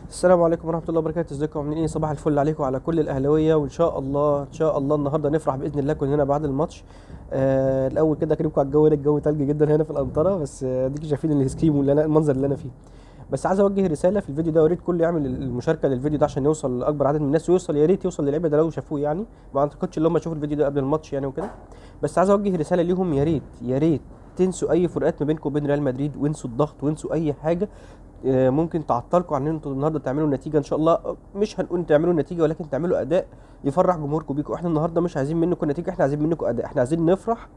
السلام عليكم ورحمة الله وبركاته. ازيكم عاملين ايه؟ صباح الفل عليكم وعلى كل الاهلاوية، وان شاء الله ان شاء الله النهارده نفرح باذن الله كلنا بعد الماتش. الاول كده اكلمكم على الجو هنا، الجو تلج جدا هنا في القنطرة، بس اديكم شايفين الاسكيمو اللي انا المنظر اللي انا فيه. بس عايز اوجه رسالة في الفيديو ده، ويا ريت كله يعمل المشاركة للفيديو ده عشان يوصل لاكبر عدد من الناس، ويوصل يا ريت يوصل للعيبة ده لو شافوه، يعني ما اعتقدش ان هم شافوا الفيديو ده قبل الماتش يعني وكده. بس عايز اوجه رسالة ليهم، يا ريت يا ريت تنسوا اي فروقات ما بينكم وبين ريال مدريد، وانسوا الضغط وانسوا اي حاجة ممكن تعطلكم عن ان انتوا النهارده تعملوا نتيجة ان شاء الله. مش هنقول تعملوا نتيجة، ولكن تعملوا اداء يفرح جمهوركم بيكم. احنا النهارده مش عايزين منكم نتيجة، احنا عايزين منكم اداء، احنا عايزين نفرح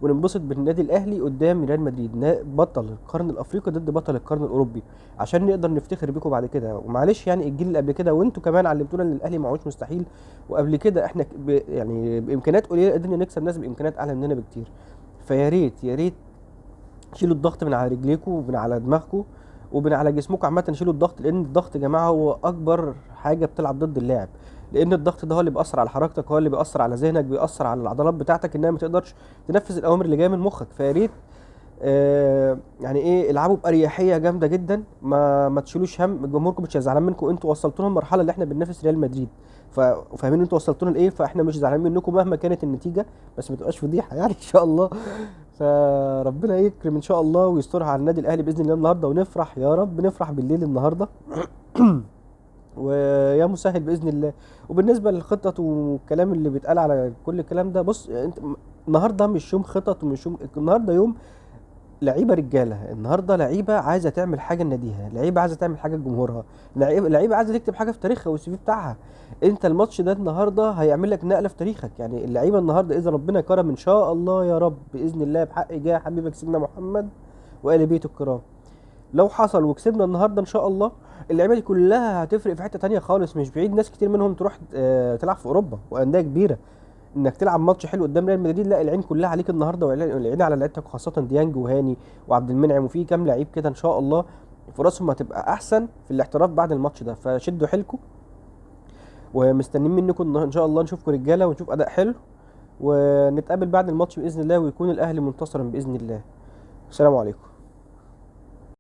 وننبسط بالنادي الاهلي قدام ريال مدريد، بطل القرن الافريقي ضد بطل القرن الاوروبي، عشان نقدر نفتخر بيكم بعد كده. ومعلش يعني الجيل اللي قبل كده وانتوا كمان علمتونا ان الاهلي معهوش مستحيل، وقبل كده احنا يعني بامكانيات قليله قدرنا نكسب ناس بامكانيات اعلى مننا بكتير. فيا ريت يا ريت شيلوا الضغط من على رجليكم ومن على دماغكم ومن على جسمكم عامة، شيلوا الضغط، لان الضغط يا جماعة هو اكبر حاجة بتلعب ضد اللاعب، لان الضغط ده هو اللي بيأثر على حركتك، هو اللي بيأثر على ذهنك، بيأثر على العضلات بتاعتك انها ما تقدرش تنفذ الاوامر اللي جاية من مخك. فيا ريت يعني ايه، العبوا باريحية جامدة جدا، ما تشيلوش هم، جمهوركم مش زعلان منكم، انتوا وصلتونا المرحلة اللي احنا بننافس ريال مدريد، وفاهمين انتوا وصلتونا لايه، فاحنا مش زعلانين منكم مهما كانت النتيجة، بس ما تبقاش فضيحة يعني ان شاء الله. فربنا يكرم ان شاء الله ويسترها على النادي الاهلي باذن الله النهارده، ونفرح يا رب، نفرح بالليل النهارده ويا مسهل باذن الله. وبالنسبة للخطط والكلام اللي بيتقال على كل الكلام ده، بص انت النهارده مش يوم خطط ومش يوم، النهارده يوم لعيبة رجاله، النهارده لعيبة عايزه تعمل حاجة لناديها، لعيبة عايزه تعمل حاجة لجمهورها، لعيبة عايزه تكتب حاجة في تاريخها والسي في بتاعها. انت الماتش ده النهارده هيعمل لك نقله في تاريخك، يعني اللعيبة النهارده اذا ربنا كرم ان شاء الله يا رب باذن الله بحق جاه حبيبك سيدنا محمد وآل بيته الكرام، لو حصل وكسبنا النهارده ان شاء الله اللعيبة دي كلها هتفرق في حتة تانية خالص. مش بعيد ناس كتير منهم تروح تلعب في اوروبا وانديه كبيرة. انك تلعب ماتش حلو قدام ريال مدريد، لا العين كلها عليك النهارده، والعين على لعيبتك، وخاصة ديانج وهاني وعبد المنعم وفي كام لعيب كده ان شاء الله فرصهم هتبقى احسن في الاحتراف بعد الماتش ده. فشدوا حيلكم ومستنيين منكم ان شاء الله نشوفكم رجاله ونشوف اداء حلو، ونتقابل بعد الماتش باذن الله، ويكون الاهلي منتصرا باذن الله. السلام عليكم.